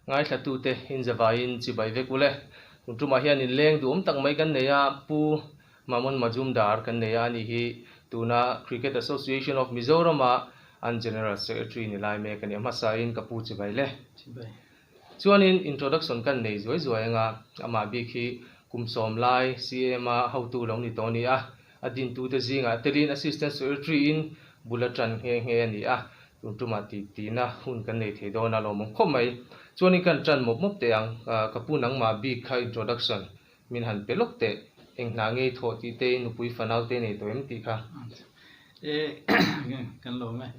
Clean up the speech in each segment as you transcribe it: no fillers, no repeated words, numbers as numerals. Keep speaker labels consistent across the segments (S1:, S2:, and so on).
S1: Ngaithlatute in zavaiin chibai vek ule. Tun tumah hian inleng duhawm tak mai kan nei a, Pu Mamon Majumdar kan nei a, ani hi tuna Cricket Association of Mizoram-a an General Secretary ni lai mek a ni. A hmasain ka pu chibai le.
S2: Chibai.
S1: Chuanin introduction kan nei zuai zuai anga, amah bik hi kum sawm lai CAM-a hotu lo ni tawh a ni a, A dintute zingah telin Assistant Secretary-in bul a tan nghe nghe a ni a, tun tumah tih tihna hun kan nei thei dawn a lawmawm khawp mai. Chuanin kan tan mawp mawp teh ang, ka pu nangmah bik kha introduction min han pe lawk teh, eng hna ngei thawh tih te in nupui fanau te nei tawh em tih kha.
S2: E kan lawm e.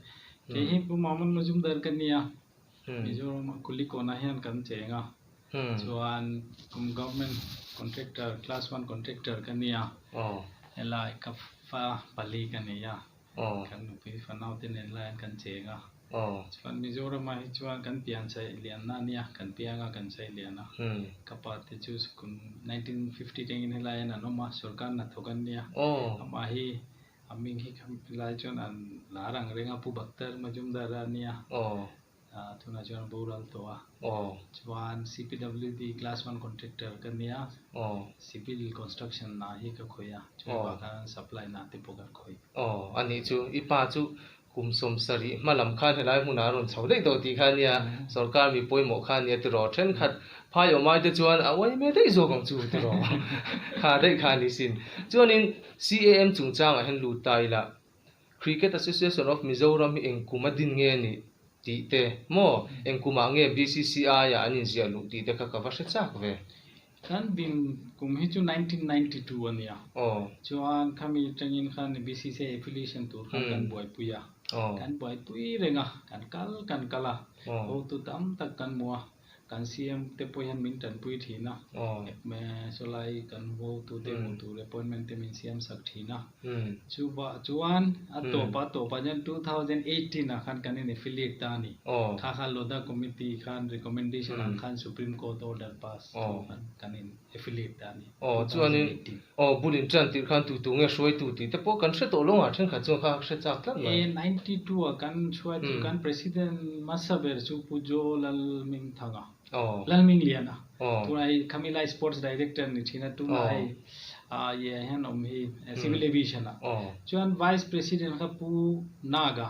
S2: Kei hi Pu Mamon Majumdar ka nia, Mizoram Kulikawnah hian kan cheng a, Chuan kum government contractor class one contractor ka nia helai ka fa pali ka nei a kan nupui fanau te nen laiin kan cheng a chuan Mizoram ah hi chuan kan pian chei lian na ania kan piang a kan chei lian a ka pa te chu kum 1950 tengin helai hian an awm a sorkar hnathawk an nia amah hi a hming hi helai chuan an lar ang reng a Pu Baktar Majumdar a nia. Tunah chuan boral tawh a. Chuan CPWD class one contractor ka nia. Civil construction hna hi ka khawih a. Chumi bakah supply hna te pawh kan khawih.
S1: Aw, a nih chu. I pa chu kum 70 hma lam khan helai hmunah a rawn chho daih tawh tih kha a nia. Sorkar mi pawimawh kha a nia tiraw. Thenkhat phai awm ai te chuan a uai me daih zawk ang chu tiraw. Kha daih kha a ni sin. Chuanin CAM chungchangah hian lut ta ila. Cricket Association of Mizoram hi eng kum a din nge nih tih te maw eng kumah nge BCCI ah an inziah luh tih te kha ka va hre chak ve.
S2: Kan din kum hi chu 1992 a nia. Chuan khami atangin khan BCCI affiliation tur khan kan buaipui a. Kan buaipui reng a, kan kal kan kal a, hotu tam tak kan hmu a. Kan CM te pawh hian min tanpui thin a, sawlai kan votute hmuh tur appointment te min siam sak thin a. Chuvah chuan a tawp a tawpah hian 2018 ah khan kan in affiliate ta a ni. Kha kha Lodha Committee khan recommendation ang khan Supreme Court order pass thu khan kan in affiliate ta a ni.
S1: Aw chuanin aw bul in tan tirh khan tu tu nge hruaitu tih te pawh kan hre tawh lo ang thenkhat chuan kha hre chak tlat mai.
S2: E 92 ah kan hruaitu kan president hmasa ber chu Pu Jo Lalmingthanga Lalmingliana tunah hei Khamilai sports director ni thin a tunah hei ah hian awm hi civil aviation ah chuan vice president kha Pu Naga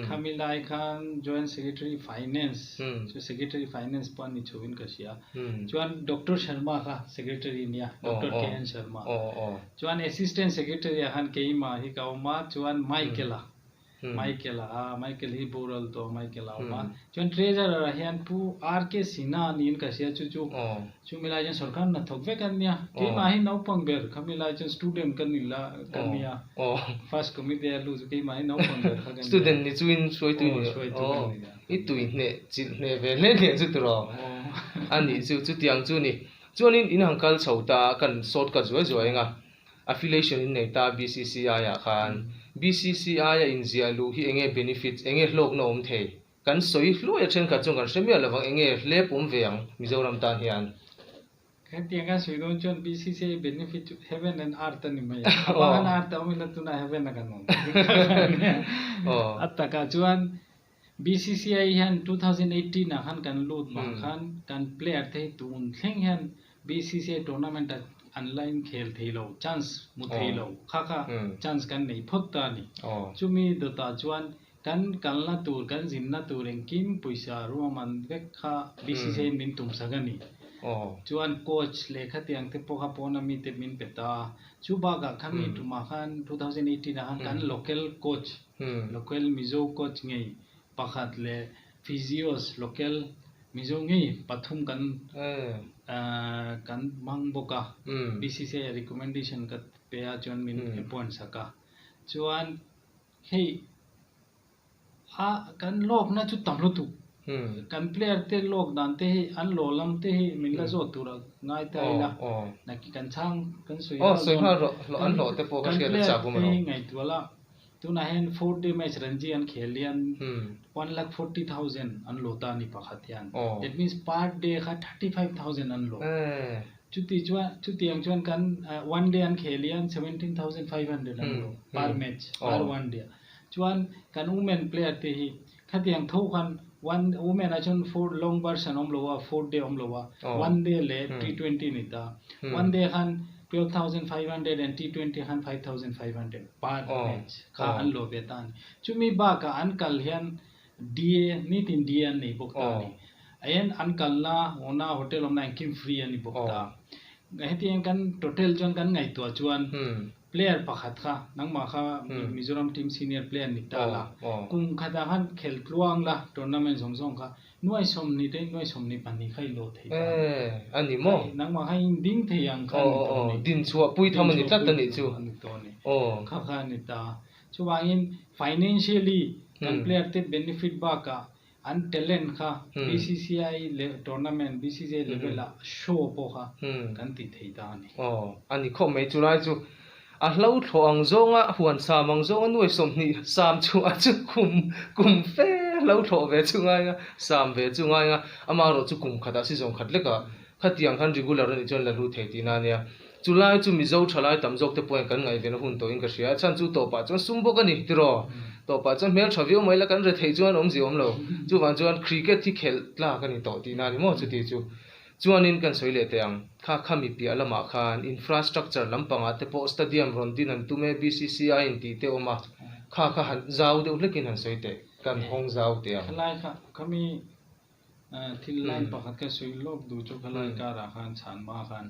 S2: Khami lai khan Joint Secretary Finance chu Secretary Finance pawh a ni chhoin ka hria. Chuan Doctor Sharma kha Secretary nia, Doctor KN Sharma. Chuan Assistant Secretary ah khan keimah hi ka awm a, chuan Michael-a, Michael-a, ah Michael hi boral tawh a, Michael-a a awm a. Chuan Treasurer ah hian Pu RK Sinha niin ka hria chu chu chumi lai chuan sorkar hnathawk vek an nia. Keimah hi naupang ber khami lai chuan student ka ni la ka nia. First committee a lut chu keimah hi naupang ber kha ka nia.
S1: Student ni chuin hruaitu i ni aw i tui hneh chilh hneh ve hle hle chu tiraw a nih chu chutiang chu ni. Chuanin in han kal chho ta a kan sawt ka zuai zuai anga affiliation in nei ta BCCI ah khan BCCI a inziah luh hi enge benefits enge hlawkna awm thei Kan sawi hluai a thenkhat chuan kan hre miah lovang enge hlep awm ve ang Mizoram tan hian.
S2: Hetiang kan sawi dawn chuan BCCI benefit chu heaven and earth a ni mai a, a bang an earth a awm ila tunah heaven a kan awm. A takah chuan BCCI hian 2018 ah khan kan lut vang khan kan player te hi tun thleng hian BCCI tournament ah an la inkhel thei lo, chance hmu thei lo kha kha chance kan nei phawt ta a ni. Chumi dawtah chuan Kan kalna tur, kan zinna tur engkim pawisa ruahman vek kha BCCI in min tumsak a ni. Chuan coach lehkha tiang te pawh kha pawna mite min pe ta a. Chu bakah kha mi tumah khan 2018 ah khan kan local coach, local Mizo coach ngei pakhat leh physios local Mizo ngei pathum kan kan hmang bawk a. BCCI recommendation ka pe a chuan min appoint sak a. Chuan Hei a kan lawkna chu tam lutuk. Kan player te lawk dan te hi an law lam te hi min la zawt tur a ngai ta ila. Naki kan chhang kan sawi nghal dawn. Kan player te hi ngaihtuah la tunah hian four day match Ranji an khel hian 1,40,000 an law ta a ni pakhat hian. That means per day kha 35,000 an law. Chuti chuan chutiang chuan kan one day an khel hian 17,500 an lo per match per one day ah. Chuan kan women player te hi khatiang tho khan One women ah chuan four long version awm lo a, four day awm lo a, one day leh T20 ni ta. One day khan 12,500 and T20 khan 5,500 per match kha an lo ve ta a ni. Chumi bakah an kal hian DA nitin DA an nei bawk ta a ni. Ahen an kalna awna hotel awmna engkim free a ni bawk ta. Hetiang kan total chuan kan ngaihtuah chuan Player pakhat kha nangmah kha Mizoram team senior player ni ta la, kum khatah khan khel tluang la tournament zawng zawng kha nuai 20 te nuai 22 kha i lawh thei ta.
S1: A ni maw?
S2: Nangmah kha in ding thei ang kha a ni tawh a ni.
S1: Din chhuah pui tham a ni tlat a nih chu.
S2: A ni tawh a ni. Kha kha a ni ta. Chuvangin financially kan player te benefit bakah An talent kha BCCI tournament, BCCI level ah show pawh kha kan ti thei ta a ni.
S1: Aw, a ni khawp mai chulai chu. A hlo thlawh ang zawnga huan sam ang zawnga nuai 20 sam chu a chu kum kum fe hlo thlawh ve chu ngai a, sam ve chu ngai a, amaherawh chu kum khatah si zawng khat lekah khatiang khan regular a nih chuan la lut thei tihna a nia. Chulai chu Mizo thalai tam zawk te pawhin kan ngaihven a hun tawhin ka hria a, chhan chu tawpah chuan sum bawk a ni tiraw? Tawpah chuan hmel tha viau mai la kan re theih chuan awmzia awm lo. Chuvang chuan cricket hi khelh tlak a ni tawh tihna a ni maw chuti chu. Chuanin kan sawi leh teh ang, kha khami piah lamah khan infrastructure lampangah te pawh stadium rawn din an tum e, BCCI in tih te awm a, kha kha han zau deuh hlekin han sawi teh, kan hawng zau teh ang.
S2: Khalai kha khami Thil line pakhat ka sawi lawk duh chu khalai karah khan chhan hma khan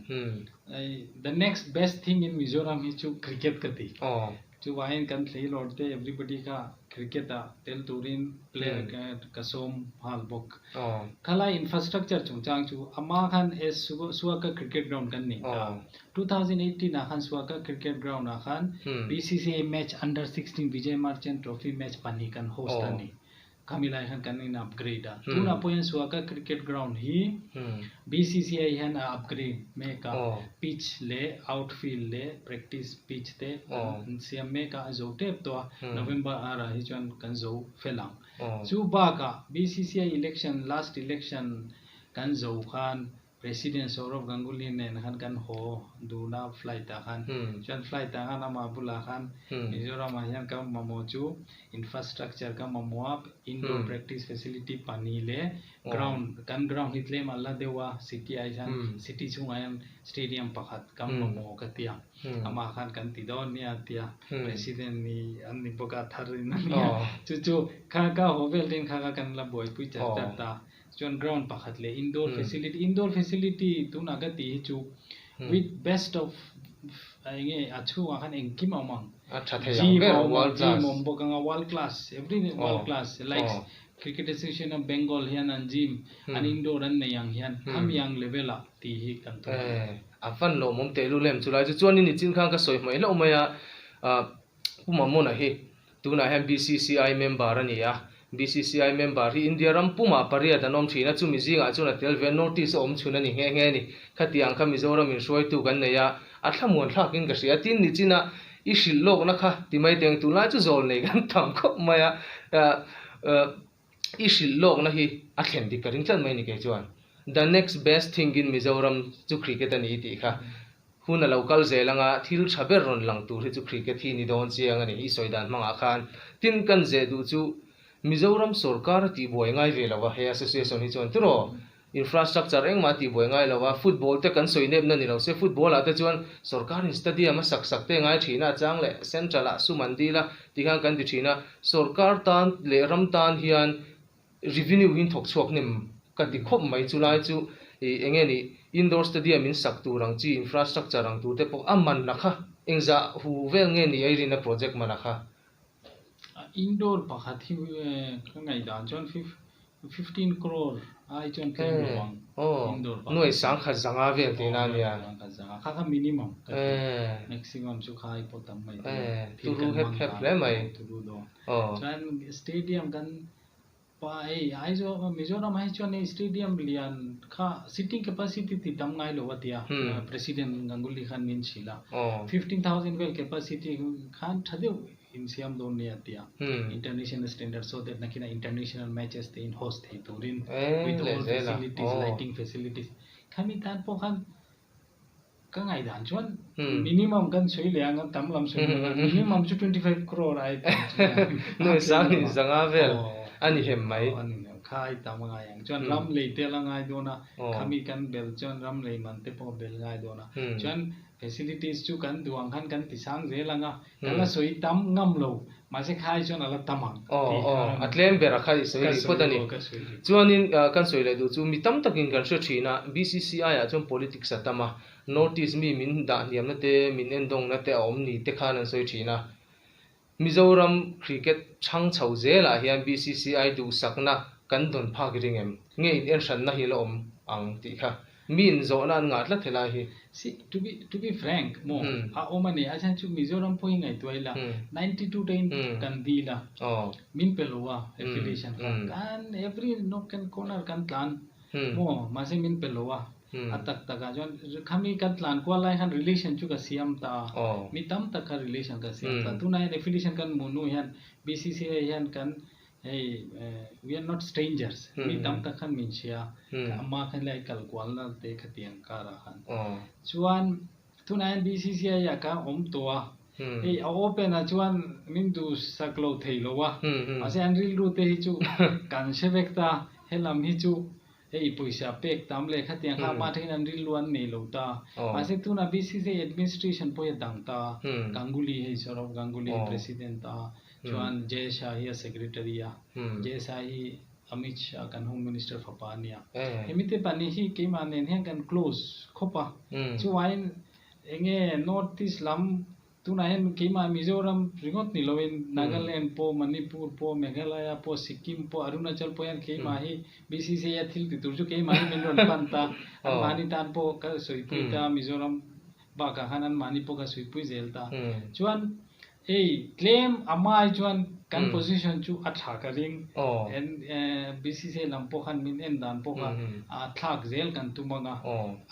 S2: the next best thing in Mizoram hi chu cricket ka ti. Chuvangin kan thlei lawr te everybody kha cricket ah tel turin player ka sawm nghal bawk. Khalai infrastructure chungchang chu ama khan Suaka cricket ground kan nei ta. 2018 ah khan Suaka cricket ground ah khan BCCI match under 16 Vijay Merchant trophy match pahnih kan host a ni. Khami lai khan kan in upgrade a. Tunah pawh hian Suaka cricket ground hi BCCI hian a upgrade mek a. Pitch leh outfield leh practice pitch te an siam mek a, a zo tep tawh a. November arah hi chuan kan zo fel ang. Chu bakah BCCI election last election kan zo khan President Sourav Ganguly nen khan kan haw dun a flight ah khan. Chuan flight ah khan amah bulah khan Mizoram ah hian ka mamawh chu infrastructure ka mamawh a, indoor practice facility pahnih leh ground, kan ground hi tlem a la deuh a city ah hian city chhungah hian stadium pakhat ka mamawh ka ti a. Amah khan kan ti dawn nia a ti a, President nih an ni bawk a thar in a nia. Chu chu kha ka haw vel ten kha kha kan la buaipui chat chat ta. Chuan ground pakhat leh indoor facility, indoor facility tunah ka tih hi chu with best of eng nge a chhungah khan engkim a awm ang.
S1: A tha thei ang ber, world class.
S2: Gym a awm bawk ang a, world class, everything world class like Cricket Association of Bengal hian an gym, an indoor an nei ang hian khami ang level ah tih hi kan tum a ni.
S1: A van lawmawm tehlul em chulai chu chuanin nichin khan ka sawi hmaih hlauh mai a, Pu Mamona hi Tunah hian BCCI member a ni a, BCCI member hi India ram pumah pariat an awm thin a, chumi zingah chuan a tel ve a, North East a awm chhun a ni nghe nghe a ni. Khatiang kha Mizoram in hruaitu kan nei a, a thlamuan thlakin ka hria. Tin, nichina i hrilh lawkna kha ti mai teng, tunlai chu zawl nei kan tam khawp mai a, i hrilh lawkna hi a thlen dik ka ring tlat mai ni kei chuan. The next best thing in Mizoram chu cricket a ni tih kha hun a lo kal zel anga thil tha ber rawn lang tur hi chu cricket hi ni dawn chiang a ni i sawi dan hmangah khan. Tin, kan zeh duh chu Mizoram sorkar a tihbuai ngai ve lo a he association hi chuan tiraw Infrastructure engmah a tihbuai ngai lo a, football te kan sawi nepna ni lo se, football ah te chuan sorkarin stadium a sak sak te ngai thin a, a chang leh central ah sum an dil a tikhan kan ti thin a, sorkar tan leh ram tan hian revenue hi in thawk chhuak hnem ka ti khawp mai, chulai chu ih enge ni indoor stadium in sak tur ang chi infrastructure ang tur te pawh a man na kha engzah hu vel nge ni a i rin a project man a kha.
S2: Indoor pakhat hi ka ngaihdan chuan 15 crore ai chuan tlem lo ang indoor pakhat.
S1: Nuai sangkhat zanga vel tihna a nia.
S2: Sangkhat zanga kha kha minimum ka ti. Maximum chu kha ai pawh tam mai thei.
S1: Turu hep hep hle mai.
S2: Turu dawn. Chuan stadium kan Pa hei Aizawl Mizoram ah hi chuan hei stadium lian kha sitting capacity ti tam ngai lo a tia President Ganguly khan min hrilh a 15,000 vel capacity khan tha deuh in siam dawn nia a tia international standard so that nakinah international matches te in host thei turin with all facilities lighting facilities khami tan pawh khan Ka ngaihdan chuan minimum kan sawi leh ang a, tam lam sawi leh ang a, minimum chu 25 crore ai tam chu
S1: Nuai sang in zanga vel a ni hem mai.
S2: Khai tam a ngai ang. Chuan ram lei te la ngai dawn a, khami kan bel chuan ram lei man te pawh bel ngai dawn a. Chuan facilities chu kan duh ang khan kan ti sang zel ang a, ka la sawi tam ngam lo, mahse khai chuan a la tam ang tih kha
S1: a tlem ber a kha i sawi rih phawt a ni. Chuanin kan sawi leh duh chu mi tam takin kan hre thin a, BCCI ah chuan politics a tam a, North East mi min dah hniamna te, min endawngna te a awm ni te khan an sawi thin a. Mizoram cricket chhang chho zelah hian BCCI duhsakna kan dawn phak ring em? Nge in enhranna hi la awm ang tih kha mi in zawhna an ngah tlat helai hi.
S2: Si, to be to be frank maw a awm a ni, a chhan chu Mizoram pawh hi ngaihtuah ila 92 te in kan dil a, min pe lo a affiliation kha, kan every nook and corner kan tlan maw mahse min pe lo a, A tak tak ah chuan khami kan tlan kual lai khan relation chu ka siam ta a, mi tam tak kha relation ka siam ta. Tunah hian affiliation kan hmuh hnu hian BCCI hian kan hei we are not strangers, mi tam tak khan min hria a, ama khan lai kal kualna te khatiang karah khan. Chuan tunah hian BCCI ah ka awm tawh a, hei a open ah chuan min duhsak lo thei lo a, mahse an rilru te hi chu kan hre vek ta, helam hi chu Hei pawisa pek tam leh khatiang kha amah thein an rilru an nei lo ta. Mahse tunah BCCI administration pawh hi a dang ta. Ganguly hei Sourav Ganguly hi president a, chuan Jay Shah hi a secretary a. Jay Shah hi Amit Shah kan home minister fapa a nia. Hemi te pahnih hi keimah nen hian kan close khawp a. Chuvain enge North East lam Tunah hian keimah Mizoram ringawt ni loin Nagaland pawh, Manipur pawh, Meghalaya pawh, Sikkim pawh, Arunachal pawh hian keimah hi BCCI a thil ti tur chu keimah hi min rawn pan ta. Anmahni tan pawh ka sawipui ta, Mizoram bakah khan anmahni pawh ka sawipui zel ta. Chuan hei tlem a hmai chuan kan position chu a tha ka ring. BCCI lam pawh khan min en dan pawh kha a thlak zel kan tum ang a.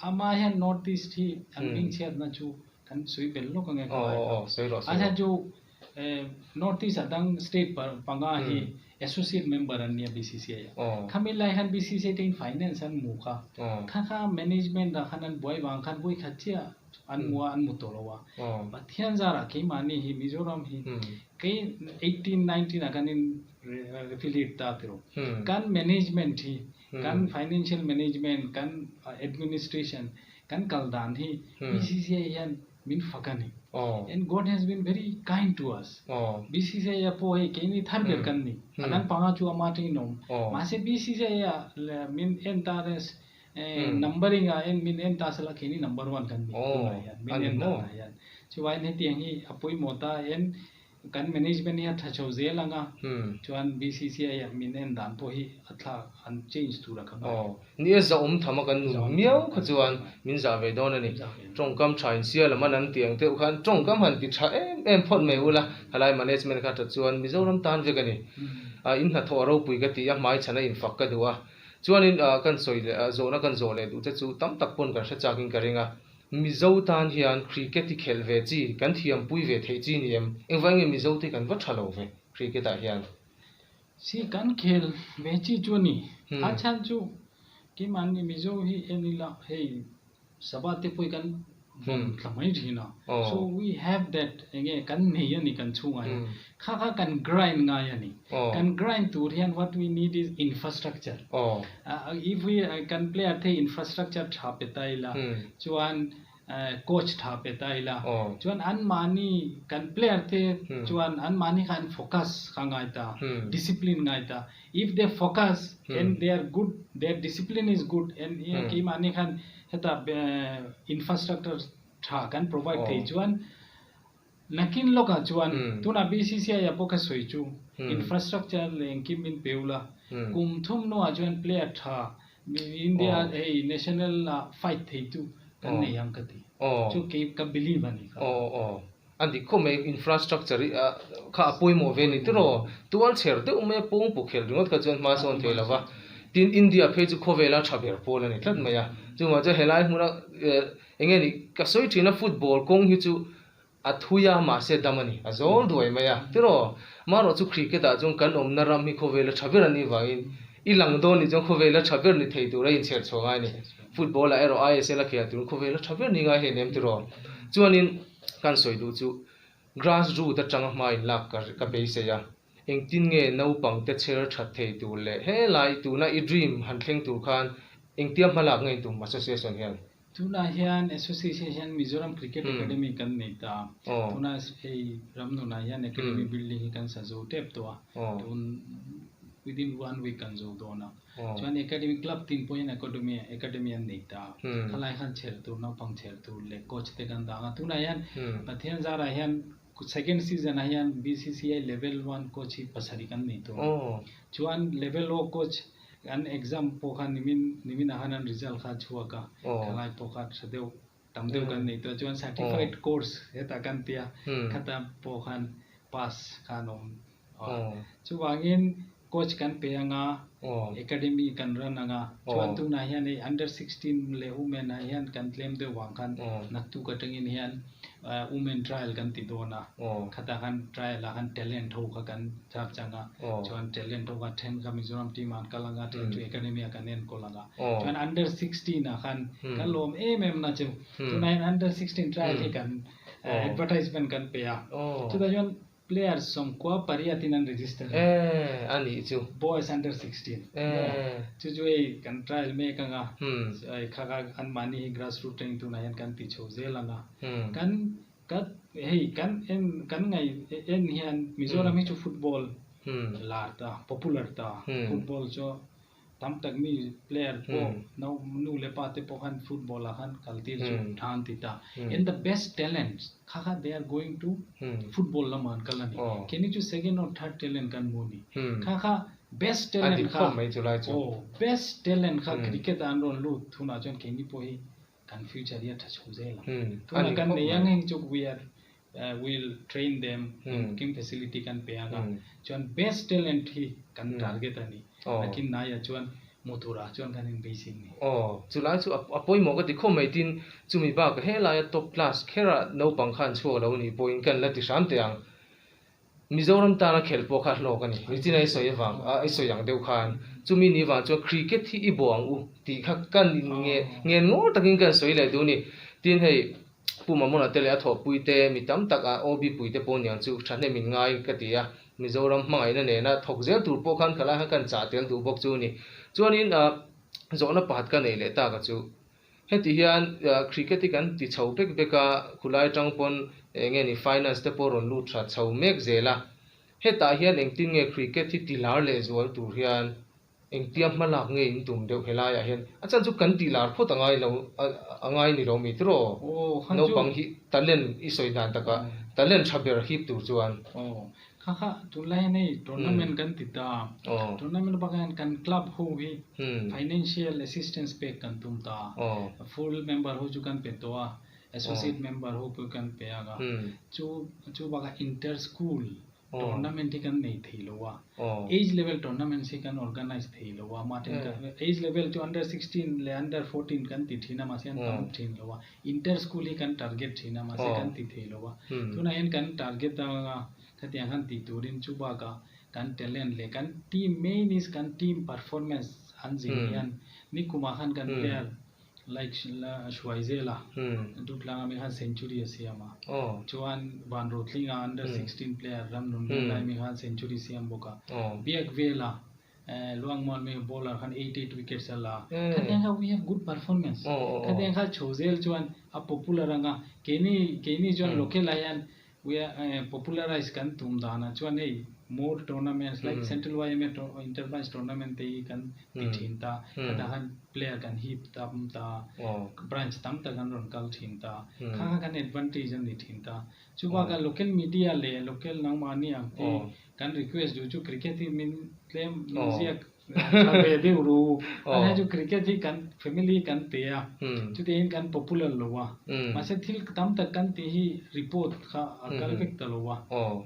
S2: Amah hian North East hi an hmingchhiatna chu Kan sawi bel lawk ange ka ngai kha. A chhan chu North East a dang state panga hi associate member an nia BCCI ah. Khami lai khan BCCI te in finance an hmu kha. Kha kha management ah khan an buai vang khan vawi khat chiah an hmu a an hmu tawh lo a. Pathian zarah keimahni hi Mizoram hi kei 18, 19 ah kan in affiliate ta tiraw. Kan management hi kan financial management kan administration Kan kal dan hi BCCI hian min fak a ni. And God has been very kind to us. BCCI a pawh hei keini thar ber kan ni. A dang panga chu ama atangin awm. Mahse BCCI a min en ta numbering a en min en ta sela keini number one kan ni tunah hian min en dan ah hian. Chuvangin hetiang hi a pawimawh ta en Kan management hi a tha chho zel ang a, chuan BCCI ah min en dan pawh hi a thlak an change tur a ka ngai.
S1: Aw, ni e zahawm tham a kan nun miau kha chuan min zah ve dawn a ni. Tawngkam tha in sia lam an an ti ang deuh khan tawngkam han ti tha em em phawt mai ula, khalai management kha tha chuan Mizoram tan vek a ni. In hnathawh a ropui ka ti a, hmai chhan a infak ka duh a. Chuanin kan sawi leh zawhna kan zawh leh duh te chu tam tak pawn kan hre chakin ka ring a. Mizo tan hian cricket hi khelh ve chi, kan thiampui ve theih chi ni em? Engvai nge Mizo te kan va tha lo ve cricket ah hian?
S2: Si kan khel ve chi chu a ni. A chhan chu keimahni Mizo hi en ila hei Sabah te pawh hi kan vawm thla mai thin a. So we have that enge kan nei a ni kan chhungah hian. Kha kha kan grind ngai a ni. Kan grind tur hian what we need is infrastructure. If we kan player te infrastructure tha pe ta ila chuan coach tha pe ta ila chuan an mahni kan player te chuan an mahni kha an focus kha ngai ta discipline ngai ta. If they focus and they are good their discipline is good and keimahni khan heta infrastructure tha kan provide thei chuan Nakin lawkah chuan tunah BCCI ah pawh ka sawi chu infrastructure leh engkim min pe ula, kum thum hnuah chuan player tha India hei national ah fight thei chu kan nei ang ka ti. Chu kei ka believe a ni kha.
S1: Aw a dik khawp mai infrastructure hi kha a pawimawh ve ni tiraw tual chher deuh mai a pawng puk hel ringawt kha chuan hma sawn thei lo va. Tin India phei chu khawvela tha ber pawl a ni tlat mai a. Chuvang chuan helai hmuna eng nge ni ka sawi thin a football kawng hi chu A thui a, mahse dam a ni. A zawl duai mai a. Tiraw? Marawh chu cricket ah chuan kan awmna ram hi khawvela tha ber a nih vangin i lang dawn nih chuan khawvela tha ber ni thei tur a inchher chhuah ngai a ni. Football ah erawh ISL a khel turin khawvela tha ber ni ngai hei nem tiraw? Chuanin kan sawi duh chu grass root atanga hma in lak ka beisei a. Engtin nge naupangte chher that thei tur leh helai tuna i dream han thleng tur khan engtia hmalak nge tum association hian?
S2: Tunah hian association hian Mizoram Cricket Academy kan nei ta. Tuna hei Ramnunah hian academy building hi kan sa zo tep tawh a. Tun within one week kan zo dawn a. Chuan academy club tin pawh hian academy academy an nei ta. Khalai khan chher tur naupang chher tur leh coach te kan dang a. Tunah hian Pathian zarah hian Second season ah hian BCCI level one coach hi pasarih kan nei tawh a. Chuan level o coach an exam pawh kha nimin nimin ah khan an result kha a chhuak a, thalai pawh kha tha deuh tam deuh kan nei tawh a. Chuan certified course hetah kan ti a, khata pawh khan pass kha an awm a. Chuvangin Coach kan pe anga, academy kan run anga, chuan tunah hian hei under 16 leh women ah hian kan tlem deuh vang khan naktuk atangin hian women trial kan ti dawn a, khatah khan trial ah khan talent ho kha kan chak chang a, chuan talent ho kha then kha Mizoram team ah an kal anga, then chu academy ah kan enkawl anga, chuan under 16 ah khan ka lawm em em na chu tunah hian under 16 trial hi kan advertisement kan pe a, chutah chuan Player sawmkua pariat in an register a.
S1: Eh, a nih chu.
S2: Boys under 16.
S1: Eh.
S2: Chu chu hei kan trial mek anga. Hei kha kha an mahni hi grass root training tunah hian kan ti chho zel anga. Kan ka hei kan en kan ngai en hian Mizoram hi chu football lar ta popular ta football chu Tam tak mi player pawh no nu leh pa te pawh khan football ah khan kal tir chu tha an ti ta. And the best talents kha kha they are going to football lamah an kal a ni. Keini chu second or third talent kan hmu a ni. Kha kha best talent kha aw best talent kha cricket ah an rawn lut hunah chuan keini pawh hi kan future hi a tha chho zel ang. Tunah kan nei ang heng chu we are will train them engkim facility kan pe ang a, chuan best talent hi kan target a ni. Nakin naiah chuan hmu turah chuan kan inbeisei ni.
S1: Aw, chulai chu a pawimawh ka ti khawp mai tin chumi bakah helaia top class kherah naupang khan chhuak lo nih pawhin kan la ti hram teh ang. Mizoram tana khelh pawh kha hlawk a ni. Nichina i sawi avang a i sawi ang deuh khan chumi ni vang chuan cricket hi i bawh ang u tih kha kan nge ngen ngawr takin kan sawi leh duh a ni. Tin hei Pu Mamuna te leh a thawhpui te mi tam tak a OB pui te pawh niang chu thahnem in ngai ka ti a, Mizoram hmangaihna nena thawk zel tur pawh khan khalai khan kan chah tel duh bawk chu a ni. Chuanin zawhna pakhat ka neih leh tak a chu. Heti hian cricket hi kan ti chho bek bek a, khulai atang pawn eng nge ni finance te pawh rawn lut tha chho mek zel a. Hetah hian engtin nge cricket hi ti lar leh zual tur hian engtia hma lak nge in tum deuh helaiah hian a chan chu kan tih lar phawt a ngai lo a ngai ni lo mi tiraw? Naupang hi talent i sawi dan takah talent tha ber hip tur chuan.
S2: Kha kha tunlai hian hei tournament kan ti ta a, tournament bakah hian kan club ho hi financial assistance pek kan tum ta a, full member ho chu kan pe tawh a, associate member ho pawh kan pe ang a, chu chu bakah inter school tournament hi kan nei thei lo a, age level tournaments hi kan organize thei lo a, mah then age level chu under 16 leh under 14 kan ti thin a mahse an tam thin lo a, inter school hi kan target thin a mahse kan ti thei lo a, tunah hian kan target ang a. Khatiang han tih turin chu bakah kan talent leh kan team main is kan team performance an zir hian nikumah khan kan player like hruai zel a Dutlanga mi khan century a siam a chuan Van Rotlinga under 16 player Ramnun Lunglai mi khan century siam bawk a Biak Vela Luangmuan mi bowler khan 88 wickets a la khatiang kha we have good performance khatiang kha chho zel chuan a popular anga keini keini chuan local ah hian We are popularize kan tum danah chuan hei more tournaments like Central YMA Enterprise tournament te hi kan ti thin ta khatah khan player kan hip tam ta branch tam tak an rawn kal thin ta kha kha kan advantage a ni thin ta chubakah local media leh local nangmahni ang te kan request duh chu cricket hi min tlem min ziak Tha ve deuh ru. A hei chu cricket hi kan family kan pe a, chutiangin kan popular lo a. Mahse thil tam tak kan tih hi report kha a kal vek ta lo a.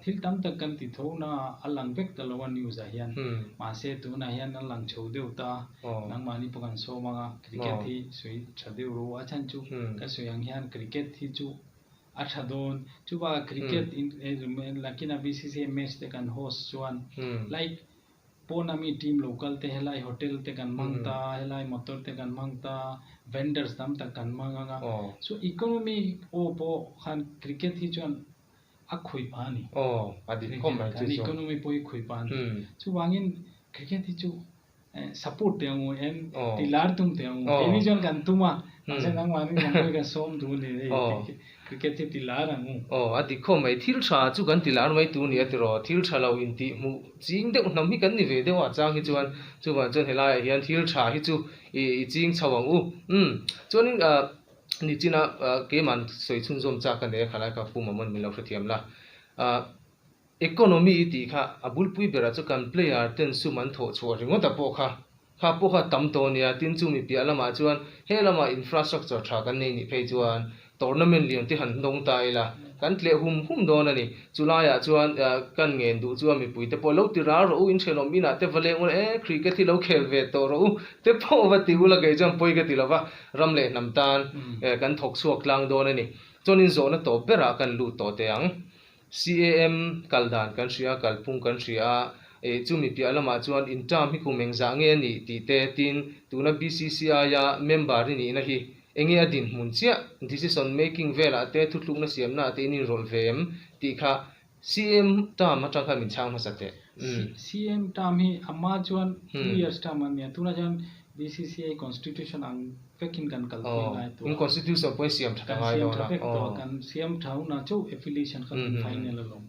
S2: Thil tam tak kan ti tho na a lang vek ta lo a news ah hian. Mahse tunah hian a lang chho deuh ta a, nangmahni pawh kan sawm ang a, cricket hi sawi tha deuh ru. A chhan chu ka sawi ang hian cricket hi chu a tha dawn. Chubakah cricket lakina BCCI match te kan host chuan like Pawn ami team lo kal te helai hotel te kan hmang ta, helai motor te kan hmang ta, vendors tam tak kan hmang ang a. So economy aw pawh khan cricket hi chuan a khawih pah a ni.
S1: Aw, a dik khawp mai chu
S2: chu. Kan economy pawh hi khawih pah a ni. Chuvangin cricket hi chu support teh ang u en ti lar tum teh ang u. Keini chuan kan tum a, mahse nangmahni lam pawh hi kan sawm duh a ni hei cricket hi ti lar ang u.
S1: Aw, a dik khawp mai. Thil tha chu kan ti lar mai tur ni a tiraw. Thil tha lo intih hmuh ching deuh hnam hi kan ni ve deuh a chang hi chuan chuvang chuan helaiah hian thil tha hi chu i ching chho ang u. Umm, chuanin Nichina keimah sawi chhunzawm chak a nei a, khalai kha Pu Mamon min lo hrethiam la. Economy i tih kha a bulpui berah chu kan player ten sum an thawh chhuah ringawt a pawh kha, kha pawh kha tam tawh a nia, tin chumi piah lamah chuan he lama infrastructure tha kan nei nih phei chuan tournament lian te han hnawng ta ila kan tleh hum hum dawn a ni. Chulaiah chuan kan ngen duh chuan mipui te pawh lo ti ral rawh u, inṭhenawm inah te va leng ula, e cricket hi lo khel ve tawh rawh u te pawh va ti ula kei chuan pawi ka ti lo va, ram leh hnam tan kan thawk chhuak tlang dawn a ni. Chuanin zawhna tawp berah kan lut tawh teh ang. CAM kal dan kan hria, kalphung kan hria a, chumi piah lamah chuan in term hi kum engzah nge a nih tih te tin tuna BCCI-a member i nihna hi Enge a dinhmun chiah, decision making velah te thuthlukna siamna ah te in inrawlh ve em tih kha CM term atang khan min chhang hmasa teh.
S2: CM term hi a hma chuan 2 years term a nia, tunah chuan BCCI constitution ang vekin kan kalpui ngai tawh a.
S1: In constitution pawhin siam tha ta ngai dawn a.
S2: Kan siam tha vek tawh a, kan siam tha hunah chauh affiliation kha kan final alawm,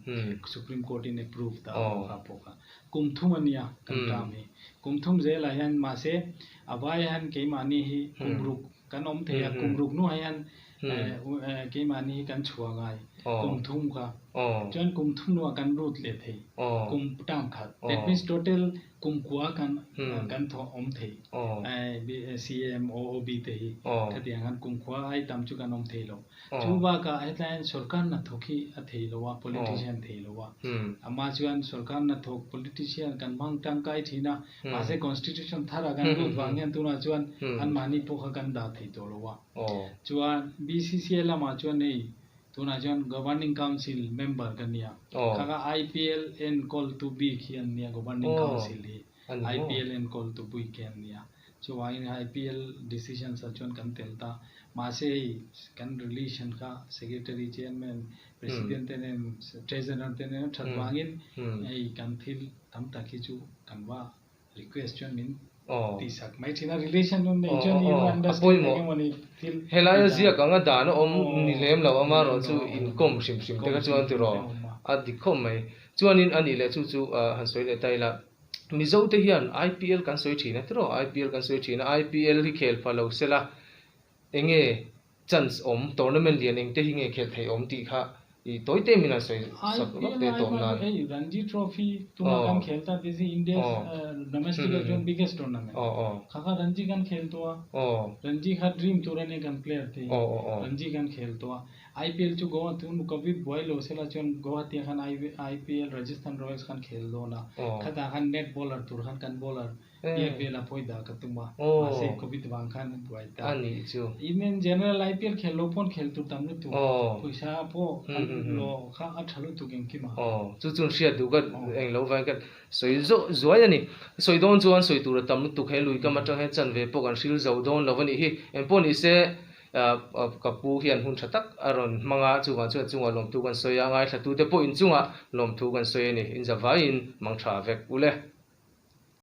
S2: Supreme Court in approve ta a kha pawh kha. Kum thum a nia kan term hi. Kum thum zelah hian mahse A vai hian keimahni hi kum ruk kan awm thei a, kum ruk hnuah hian keimahni hi kan chhuah ngai kum thum kha. Chuan kum thum hnuah kan lut leh thei kum term khat. That means total kum kua kan kan thawh awm thei CM, OOB te hi. Khatiang khan kum khua ai tam chu kan awm thei lo. Chu bakah hetlai hian sorkar hnathawk hi a thei lo a, politician thei lo a. Amah chuan sorkar hnathawk politician kan hmang tangkai thin a, mahse constitution thar ah kan lut vang hian tunah chuan anmahni pawh kha kan dah thei tawh lo a. Chuan BCCI lamah chuan hei tunah chuan Governing Council member ka nia. Kha kha IPL enkawltu bik hi an nia Governing Council hi. IPL enkawltu bik hi an nia. Chuvangin IPL decisions ah chuan kan tel ta. Mahse hei kan relation kha Secretary, Chairman, President te nen, Treasurer te nen a that vangin hei kan thil tam tak hi chu kan va request chuan min tihsak mai thin a. Relation nun nei chuan you understand eng emaw ni thil.
S1: Helaia ziak anga dan a awm ni lem lo amaherawh chu inkawm hrim hrim te kha chuan tiraw a dik khawp mai. Chuanin a nih leh chu chu han sawi leh ta ila. Mizo te hian IPL kan sawi thin a tiraw? IPL kan sawi thin a, IPL hi khel pha lo sela enge chance awm, tournament lian eng te hi nge khelh theih awm tih kha i tawi te min han sawi sak vak te tawp nan.
S2: IPL hei Ranji Trophy tuna kan khel ta this is India's domestic ah chuan biggest tournament kha kha Ranji kan khel tawh a, Ranji kha dream tur a nia kan player te hi Ranji kan khel tawh a. IPL chu Goa tun Covid buai lo sela chuan Guwahati ah khan IPL Rajasthan Royals khan khel dawn a, khatah khan net bowler tur khan kan bowler biak vel a pawi dah ka tum a, mahse Covid vang khan a buai ta. In in general IPL khel lo pawn khel tur tam lutuk, pawisa pawh an lo kha a tha lutuk engkim a.
S1: Chu chuan hriat duh ka eng lo vang ka sawi zawh zuai a ni. Sawi dawn chuan sawi tur a tam lutuk he lui kam atang hian chanve pawh kan hril zo dawn lo a nih hi. Engpawh ni se Ka pu hian hun tha tak a rawn hmang a, chuvang chuan a chungah lawmthu kan sawi a, ngaithlatute pawh inchungah lawmthu kan sawi a ni. Inzavaiin mang tha vek u le.